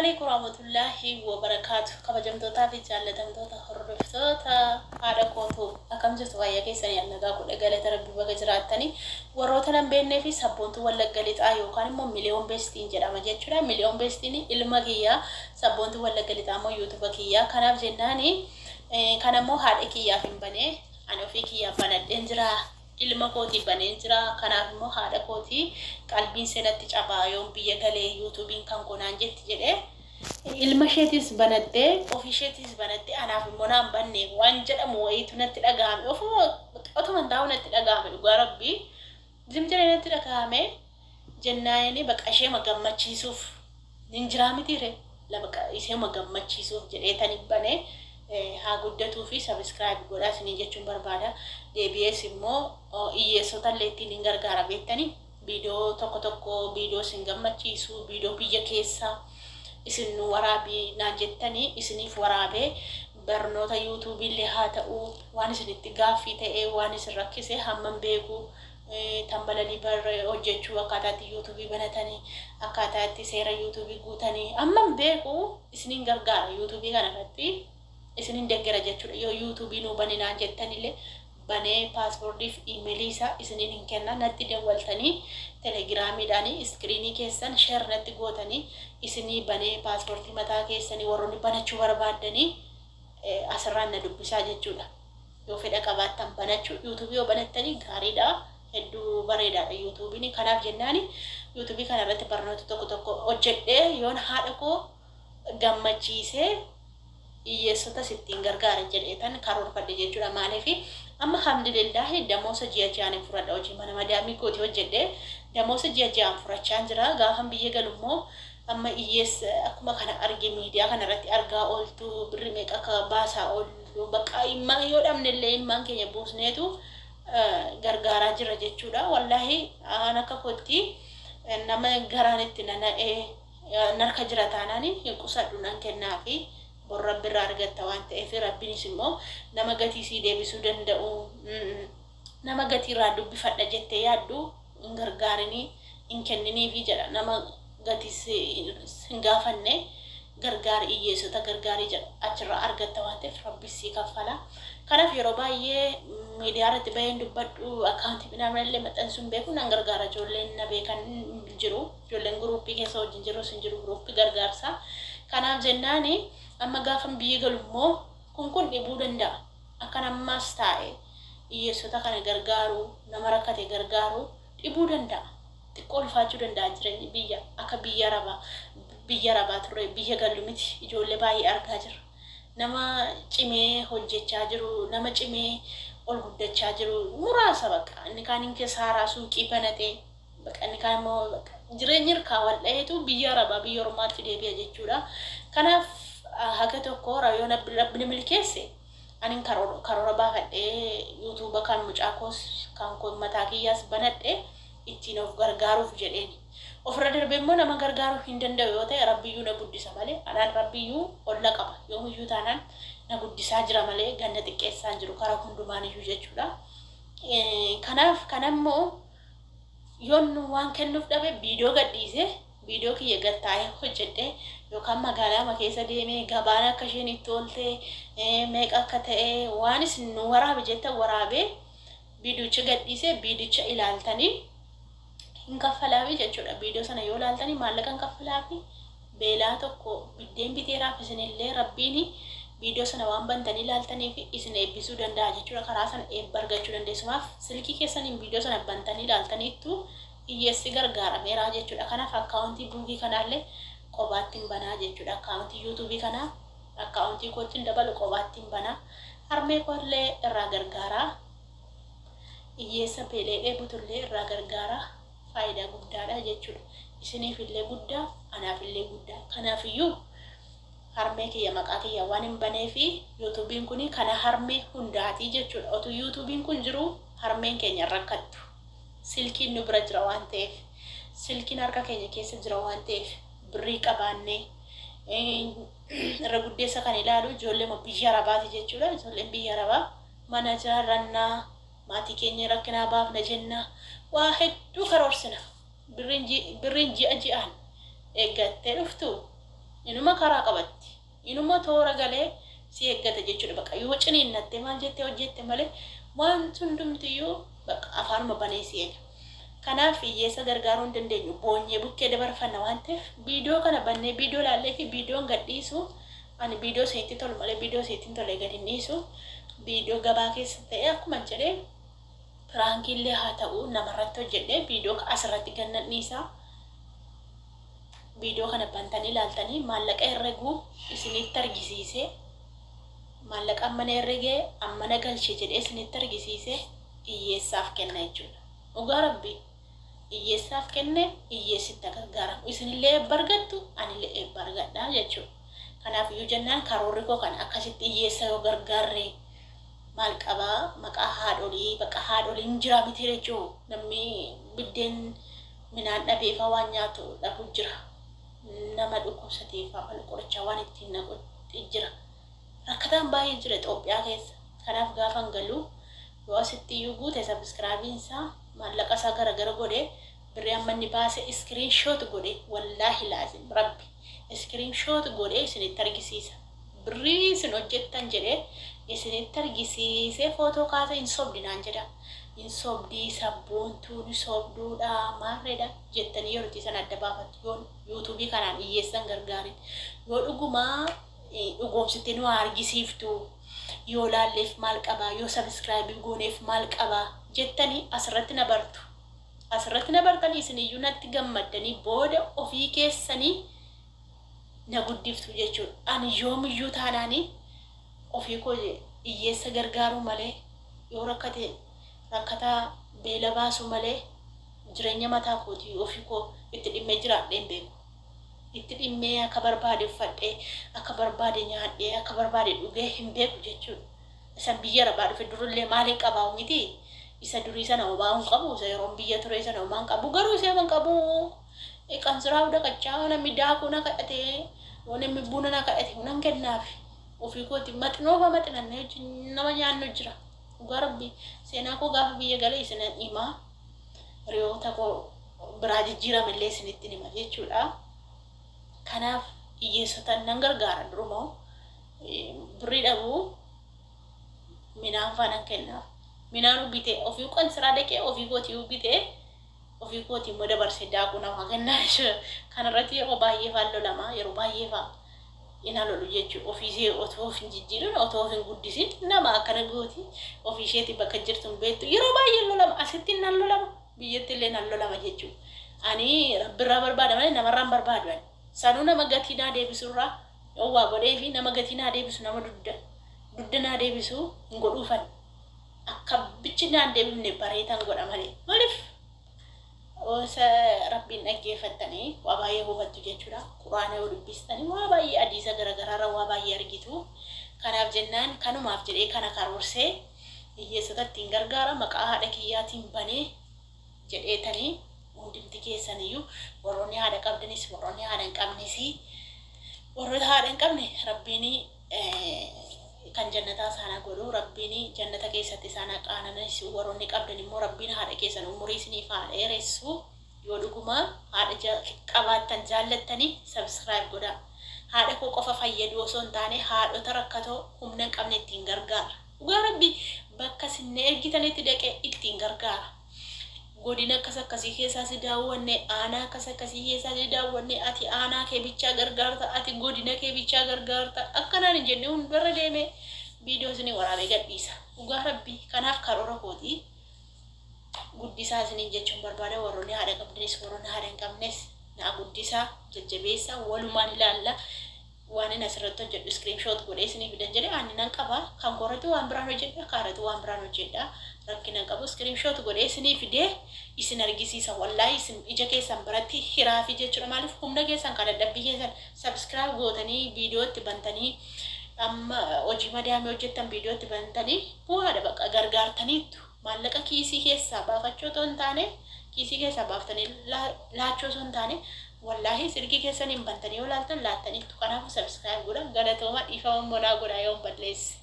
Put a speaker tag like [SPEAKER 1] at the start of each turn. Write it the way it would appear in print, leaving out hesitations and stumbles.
[SPEAKER 1] Alaikum warahmatullahi wabarakaatu. Kabajamtootaa fi jaallatamtoota hordoftoota haadha kootu, akkam jirtu? Fayyaa keessanii? Nagaa kudha galata Rabbi, baga jiraattanii. Warroota nan beennee fi Sabboontuu Wallagga Lixaa yookaan immoo Miliyoon Beestiin jedhama jechuudha. Miliyoon Beestiin ilma kiyyaa, Sabboontuu Wallagga Lixaa immoo YouTube kiyyaa. Kanaaf jennaani kana immoo haadha kiyyaaf hin banee, ani ofii kiyyaaf banadheen jira. Ilma kootii baneen jira. Kanaaf immoo haadha kootii qalbiin seenatti cabaa yoon biyya galee YouTubeiin kan konaan jetti jedhee, ilma isheetis banattee, ofii isheetis banattee, anaaf immoo naan banne waan jedhamu wayiitu natti dhagahame. Ofuma otuma taa'u natti dhagahame, dhugaa Rabbii zim jedhee natti dhagahame. Jennaayini baqa isheema gammachiisuuf nin jiraa mitiire, lafa isheema gammachiisuuf jedhee tani banee. Haa guddatuu fi subscribe godhaa isinii jechuun barbaada. Deebi'ees immoo hiyyeessota illee ittiin hin gargaara beektanii, viidiyoo tokko tokko, viidiyoo isin gammachiisu, viidiyoo biyya keessaa isin nu waraabii naan jettanii isiniif waraabee, barnoota YouTubeii illee haa ta'u, waan isinitti gaaffii ta'e, waan isin rakkise, hammam beeku tambalalii bar hojjechuu, akkaataa itti YouTubeii banatanii, akkaataa itti seera YouTubeii guutanii, hammam beeku isiniin gargaara. YouTubeii kana irratti isinin deggera jechuudha. Yoo YouTubeii nuu baninaan jettanillee banee, passwordiif emailii isaa isiniin hin kenna. Natti dawwaltanii, Telegramiidhaan screenii keessan share natti gootanii, isinii banee, paaspoortii mataa keessanii warroonni banachuu barbaaddanii asirraan na dubbisaa jechuudha. Yoo fedha qabaattan banachuu, YouTubeii yoo banattanii gaariidha. Hedduu bareedaadha YouTubeiin. Kanaaf jennaani YouTubeii kana irratti barnoota tokko tokko hojjedhee yoon haadha koo gammachiisee hiyyeessotas ittiin gargaara jedheetan karoorfadhe jechuudha. Maaliif, amma alhamdulillaahi damoosa ji'a ji'aan hin fudhadha. Hojii mana madaamii kooti hojjedhe, damoosa ji'a ji'aan fudhachaa jira. Gaafan biyya galu immoo amma hiyyeessa akkuma kana arge, miidiyaa kana irratti argaa ooltu, birri meeqa akka baasaa ooltu, bakka immaan yoo dhabne illee immaan keenya buusneetu gargaaraa jira jechuudha. Wallaahi an akka kootti nama garaan itti nana'ee narka jira taanaan hin qusadhu, nan kennaafi. Bor Rabbi irraa argatta waan ta'eef, Rabbiinis immoo nama gatii sii deebisuu danda'u, nama gatii irraa dubbifadha jettee yaaddu hin gargaarinii, hin kenniniifi jedha. Nama gatii hin gaafanne gargaari, hiyyeessota gargaarii jedha. Achirraa argatta waan ta'eef Rabbis sii kaffala. Kanaaf yeroo baay'ee miidiyaa irratti baheen dubbadhu, accountii minaaminallee maxxansuu hin beeku. Nan gargaara, ijoolleen na beekan jiru, ijoolleen groupii keessa wajjin jirus hin jiru, groupii gargaarsa. Kanaaf jennaani amma gaafan biyya galu immoo kun dhibuu danda'a. Akkan ammaas taa'e hiyyeessota kana gargaaru, nama rakkate gargaaru dhibuu danda'a. Xiqqoo ulfaachuu danda'a jireenyi biyya, akka biyya arabaa turre biyya gallu miti. Ijoollee baay'ee argaa jirra. Nama cimee hojjechaa jiru, nama cimee ol guddachaa jiru muraasa. Bakka inni kaan keessaaraa suuqii banatee, bakka inni kaan immoo jireenyi hirkaa wal dhaheetu biyya arabaa, biyya ormaatti deebi'a jechuudha. Kanaaf haga tokko yoo Rabbi milkeesse anin karoora baafadhee YouTube kan mucaa koos, kan mataa kiyyaas banadhe ittiin of gargaaruuf jedheen. Ofirra darbee immoo nama gargaaruu hin danda'u yoo ta'e, Rabbiyyuu na guddisa malee, anaan Rabbiyyuu ol na qaba. Yoomiyyuu taanaan na guddisaa jira malee ganna xiqqeessaa hin jiru karaa hundumaan iyyuu jechuudha. Kanaaf kanammoo yoon waan kennuuf dhabe, viidiyoo gadhiisee, viidiyoo kiyya gad taa'ee hojjedhee, yookaan magaalaa keessa deemee gabaan akka isheen itti oolte, meeqa akka ta'e, waan isin nu waraabe jettan waraabee, viidiyocha gadhiisee, viidiyocha ilaaltanii hin kaffalaafi jechuudha. Viidiyoo sana yoo ilaaltanii maallaqa hin kaffalaafi. Beelaa tokko biddeen biteeraaf, isinillee Rabbiin viidiyoo sana waan bantanii ilaaltanii fi isin eebbisuu danda'a jechuudha. Karaa sana eebba argachuu dandeessu. Maaf, silkii keessaniin viidiyoo sana bantanii ilaaltaniittu hiyyeessi gargaarameera jechuudha. Kanaaf accountii buukii kanaallee qobaatti hin banaa jechuudha. Accountii YouTubeii kanaa accountii kootti hin dabalu, qobaatti hin banaa. Harmee koollee irraa gargaaraa. Hiyyeessa beelee dheebutullee irraa gargaaraa. Faayidaa guddaadha jechuudha. Isiniif illee guddaa, anaaf illee guddaa. Kanaafiyyuu harmee kiyya maqaa kiyya waan hin banee fi YouTubeiin kun kana harmee hundaatii jechuudha. Otuu YouTubeiin kun jiru harmeen keenya rakkattu. Silkiin nu bira jira waan ta'eef, silkiin harka keenya keessa jira waan ta'eef, birrii qabaannee irra guddeessa kan ilaalu ijoollee biyya arabaati jechuudha. Ijoolleen biyya arabaa mana ijaarrannaa, maatii keenya rakkinaa baafna jenna, waa hedduu karoorsina. Birriin ji'a ji'aan eeggattee dhuftu Inuma karaa qabatti. Inuma toora galee si eeggata jechuudha. Bakka yoo ciniinnatte maal jettee hojjette malee wanti hundumtiyyuu bakka afaanuma banee si eega. Kanaaf hiyyeessa gargaaruu hin dandeenyu. Boonyee bukkee dabarfanna waan ta'eef viidiyoo kana bannee viidiyoo laallee fi viidiyoon gadhiisu, ani viidiyoo isinitti tolu malee viidiyoo isinitti hin tolle gadi hin dhiisu. Viidiyoo gabaa keessa ta'e akkuma jedhee prankiillee haa ta'u namarratti hojjedhee viidiyoo asirratti gannan dhiisaa. Viidiyoo kana bantanii ilaaltanii maallaqa herreguu isinitti argisiisee, maallaqa ammana herregee ammana galche jedhee isinitti argisiisee hiyyeessaaf kenna jechuudha. Dhugaa Rabbii, hiyyeessaaf kenne, hiyyeessitti gargaaramu. Isinillee eebba argattu, anillee eebba argadha jechuudha. Kanaaf iyyuu jennaan karoorri koo kana akkasitti hiyyeessa yoo gargaarre maal qabaa? Maqaa haadholii, bakka haadholiin jira miti jechuu, namni biddeen minaan dhabeefaa waan nyaatu dhabu jira. Nama dhukkubsateefaa mana qorichaa waan ittiin naqu jira. Rakkataan baay'ee jira Itoophiyaa keessa. Kanaaf gaafan galuu yoo asitti iyyuu guute subscribeiin isaa maallaqa isaa garagara godhee, birrii amma inni baase screenshot godhee, wallaahi laazim Rabbi screenshot godhee isinitti argisiisa. Birrii isin hojjettan jedhee isinitti argisiisee footoo kaasee hin sobdi naan jedha. Hin sobdii, sabboontuu ni sobduudha maarreedha jettanii yeroo itti sana adda baafattu, yoo YouTubeii kanaan hiyyeessan gargaarin, yoo dhugumaa dhugoomsitee nu argisiiftu, yoo laalleef maal qabaa, yoo subscribeii gooneef maal qabaa jettanii asirratti na bartu. Asirratti na bartanii isin iyyuu natti gammaddanii booda ofii keessanii na guddiftu jechuudha. Ani yoomiyyuu taanaanii ofii koo hiyyeessa gargaaruu malee, yoo rakkate rakkataa beela baasuu malee, jireenya mataa kootii ofii koo itti dhimmee jiraadhee hin beeku. Itti dhimmee akka barbaade uffadhee, akka barbaade nyaadhee, akka barbaade dhugee hin beeku jechuudha. Isan biyya arabaa dhufe durullee maaliin qabaa miti? Isa durii sana homaa hin qabu, isa yeroon biyya ture sana homaa hin qabu, garuu isa hin qabu. Qansiraa dhaqachaa namni daakuu na kadhatee, yoo namni buna na kadhate nan kennaaf. Ofii kooti maxinoofa maxinannee nama nyaannu jira. Dhugaa Rabbi, seenaa koo gaafa biyya galee isin himaa. Hiriyoota koo biraa jijjiiramallee isinitti hima jechuudha. Kanaaf hiyyeessota nan gargaara, durumoo birrii dhabuu minaan faa nan kennaaf. Minaan bitee ofii qansiraa dhaqee ofii kootii bitee ofii kootii immoo dabarsee daakuu namaa kennaa jechuudha. Kanarratti yeroo baay'ee faa lolama, yeroo baay'ee faa ina lolu jechuudha. Ofii ishee otoo of hin jijjiirin, otoo of hin guddisin nama akkana gooti, ofii isheetii bakka jirtu hin beektu. Yeroo baay'ee lolama, asitti nan lolama, biyyatti illee nan lolama jechuudha. Ani Rabbirraa barbaada malee namarraa hin barbaadu ani. Sanuu nama gatii naa deebisurraa yoo waa godhee fi nama gatii naa deebisu, nama dudda dudda naa deebisu hin godhuufan. Akka bichi naan deebifne bareetan godha malee. Maaliif? Osa Rabbiin dhaggeeffattanii waa baay'ee hubattu jechuudha. Quraana yoo dubbistanii waa baay'ee, hadiisa garaagaraarra waa baay'ee argitu. Kanaaf jennaan kanumaaf jedhee kana karoorsee hiyyeessota ittiin gargaara maqaa haadha kiyyaatiin banee jedheetanii, hundumti keessaniyyuu, warroonni haadha qabdanis, warroonni haadha hin qabnes, warroota haadha hin qabne Rabbiin kan jannataa isaanaa godhu, Rabbiin jannata keessatti isaan qaananisu, warroonni qabdan immoo Rabbiin haadha keessan umurii isiniif haa dheeressu. Yoo dhuguma haadha qabaattan jaallattanii subscribe godhaa. Haadha koo qofa fayyadu osoo hin taane haadhota rakkatoo humna hin qabne ittiin gargaara. Dhugaa Rabbi, bakka isin ergitanitti dhaqee ittiin gargaara. Godina akkas akkasii keessaa si daawwanne, aanaa akkas akkasii keessaa si daawwanne, ati aanaa kee bichaa gargaarta, ati godina kee bichaa gargaarta akkanaan hin jenne, hundarra deeme viidiyoo isinii waraabee gadhiisa. Dhugaa Rabbi, kanaaf karoora kootii guddisaa isiniin jechuun barbaada. Warroonni haadha qabdanis, warroonni haadha hin qabnes naa guddisaa, jajjabeessaa, walumaan ilaalla. Waan inni asirratti hojjedhu screenshot godhee isinii fidan jedhe, ani nan qaba. Kan koorratti waan biraan hojjedha, kaarratti waan biraan hojjedha, rakkina qabu. Screenshot godhee isinii fidee isin argisiisa. Wallaahi, isin ija keessan biratti hiraafi jechuudha. Maaliif? Humna keessan kan dadhabbii keessan subscribe gootanii viidiyootti bantanii, amma hojii madaamii hojjettan viidiyootti bantanii bu'aadha, bakka gargaartaniittu. Maallaqa kiisii keessaa baafachuu otoo hin taane, kiisii keessaa baaftanii laachuu osoo hin taane, wallaahi silkii keessaniin bantanii yoo laaltan laattaniittu. Kanaafuu subscribe godha. Galatooma, dhiifama monaa godhaa yoon balleesse.